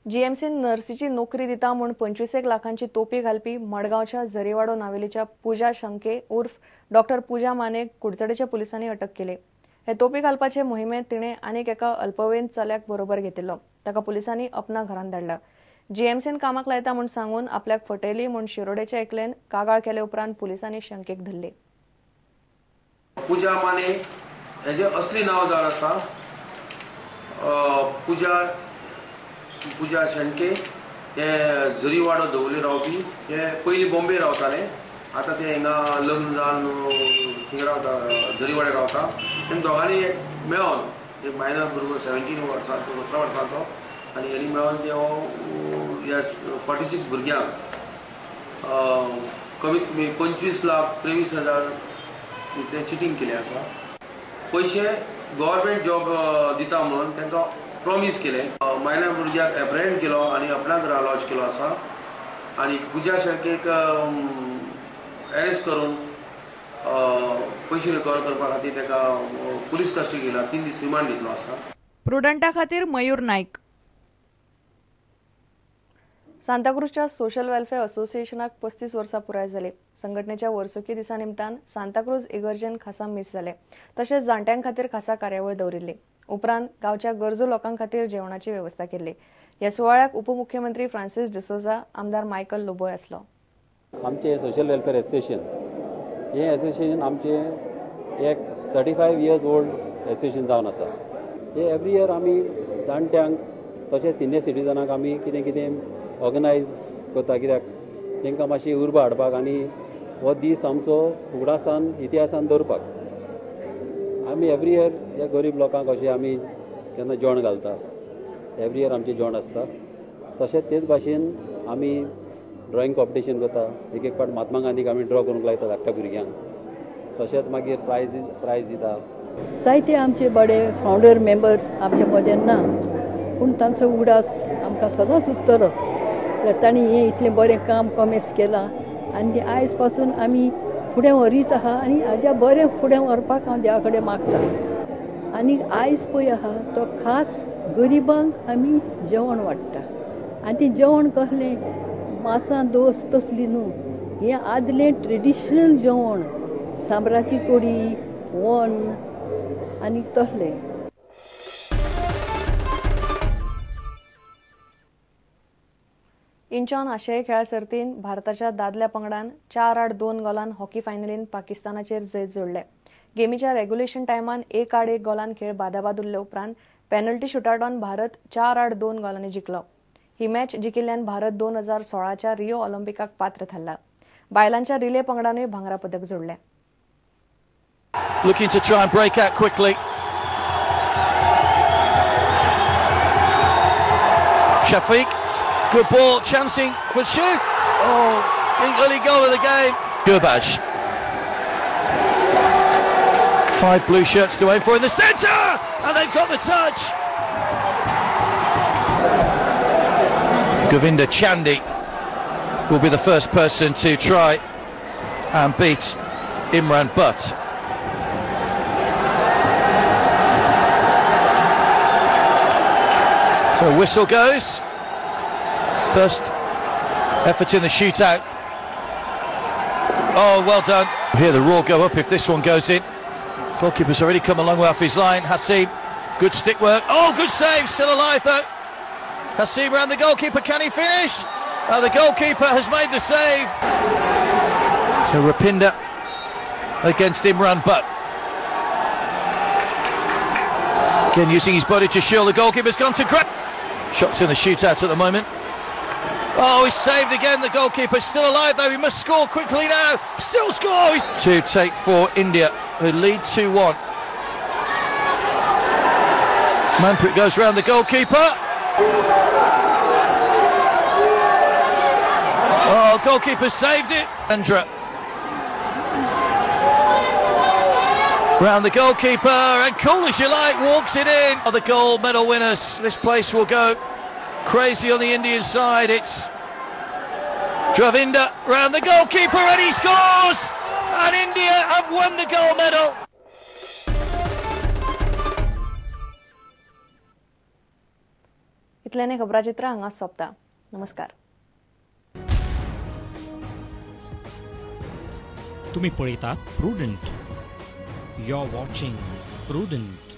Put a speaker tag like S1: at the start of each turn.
S1: जीएमसीन नर्सीची नोकरी दिता म्हूण 25 लाखांची तोपी घालपी मडगांवच्या झरीवाडो नावेलीच्या पूजा शंके उर्फ डॉक्टर पूजा मानेक कुडचडेच्या पुलिसांनी अटक केली. हे तोपी घालपाचे मोहिमेंत तिणें आनीक एका अल्पवयीन चल्याक बरोबर घेतिल्लो. ताका पुलिसांनी अपना घरांत धाडला. जीएमसीन कामाक लायता म्हूण सांगून आपल्याक फटयली म्हूण शिरोडेच्या एकल्यान कागाळ केले उपरांत पुलिसांनी शंकेक धरली.
S2: पूजा माने हेजें असली नांव जावन आसा पूजा शेणके हे झरीवाडो दवली रावपी. हे पयलीं बॉम्बे रावताले, आतां ते हिंगा लग्न जावन थिंगा रावता, झरीवाड्यार रावता. तेम दोगांनी मेळोन एक मायनर भुरगो 17 वर्सांचो 17 वर्सांचो आनी हेणी मेळोन ते ह्या 46 भुरग्यांक कमीत कमी 25,23,000 ते चिटींग केलें आसा. पयशे गव्हर्मेंट जॉब दिता म्हणून तांकां प्रॉमीस केलें. मायनर भुरग्याक एप्रेहेंड केलो आनी आपणा घरा लॉज केलो आसा आनी पूजा शेळकेक एरेस्ट करून पयशे रिकवर करपा खातीर ताका पुलीस कस्टडी घेयला. 3 दीस रिमांड घेतलो आसा.
S3: प्रुडंटा खातीर मयूर नायक.
S1: सांताक्रूजच्या सोशल वेलफेअर असोसिएशनाक 35 वर्सां पुराय जाली. संघटनेच्या वर्सुकी दिसा निमतान सांताक्रूज इगर्जेन खासा मीस जालें. तशेंच जाण्ट्यां खातीर खासा कार्यावळ दवरिल्ली. उपरांत गांवच्या गरजू लोकां खातीर जेवणाची वेवस्था केल्ली. ह्या सुवाळ्याक उपमुख्यमंत्री फ्रांसीस डिसोजा, आमदार मायकल लोबोय आसलो.
S4: आमचे सोशल वेलफेअर असोसिएशन हे असोसिएशन आमचे एक 35 इयर्स ओल्ड असोसिएशन जावन आसा. हे एवरी इयर आमी जाणट्यांक तशेंच सिनियर सिटीजनांक आमी कितें कितें ऑर्गनायज करता, कित्याक तांकां मातशी उर्बा हाडपाक आनी हो दीस आमचो उगडासान इतिहासान दवरपाक. आमी एवरी इयर ह्या गरीब लोकांक अशें आमी केन्ना जेवण घालता, एवरी इयर आमचें जेवण आसता. तशेंच तेच भाशेन आमी ड्रॉइंग कॉम्पिटिशन करता. एक एक फावट महात्मा गांधीक आमी ड्रॉ करूंक लायता धाकट्या भुरग्यांक. तशेंच मागीर प्रायज दिता.
S5: जायते आमचे बडे फावंडर मेंबर आमच्या मदें ना, पूण तांचो उगडास आमकां सदांच उरतलो. तांणी हें इतलें बरें काम कॉमेस केलां आनी तें आयज पासून आमी फुडें व्हरीत आहा आनी हाज्या बरें फुडें व्हरपाक हांव देवा कडेन मागता. आनी आयज पळय आहा तो खास गरिबांक आमी जेवण वाडटा आनी तें जेवण कसलें, मासां दोस तसली न्हू, हें आदलें ट्रेडिशनल जेवण, सांबराची कोडी, वन आनी तसलें.
S1: इंचॉन आशियाई खेळा सर्तीन भारताच्या दादल्या पंगडान 4-2 गोलान हॉकी फायनलीन पाकिस्तानाचेर जैत जोडलें. गेमीच्या रेग्युलेशन टायमान 1-1 गोलान खेळ बादाबाद उरले उपरांत पेनल्टी शुटआउटान भारत 4-2 गोलांनी जिखलो. ही मॅच जिखिल्ल्यान भारत 2016च्या रियो ऑलिम्पिकाक पात्र थारला. बायलांच्या रिले पंगडानूय भांगरा पदक जोडलें.
S6: Looking to try and break out quickly. Shafiq. Good ball, chancing for shoot. Oh, early goal of the game. Gurbaj. 5 blue shirts to aim for in the centre, and they've got the touch. Govinda Chandi will be the first person to try and beat Imran Butt. So whistle goes. First effort in the shootout. Oh, well done. Hear the roar go up if this one goes in. Goalkeeper's already come a long way off his line. Haseeb, good stick work. Oh, good save, still alive though. Haseeb round the goalkeeper, can he finish? Oh, the goalkeeper has made the save. So Rapinda against Imran Butt. Again using his body to shield. The goalkeeper's gone to grab. Shots in the shootout at the moment. Oh, he's saved again. The goalkeeper's still alive though. He must score quickly now. Still scores. To take for India, who lead 2-1. Manpreet goes round the goalkeeper. Oh, goalkeeper saved it. Andra. Round the goalkeeper, and cool as you like, walks it in. The gold medal winners. This place will go crazy on the Indian side. It's Dravinda round the goalkeeper, and he scores! And India have won the gold medal.
S1: इतल्यान खबराचित्र हांगा सोंपता. नमस्कार.
S7: तुम्ही पळयतात Prudent. You are watching Prudent.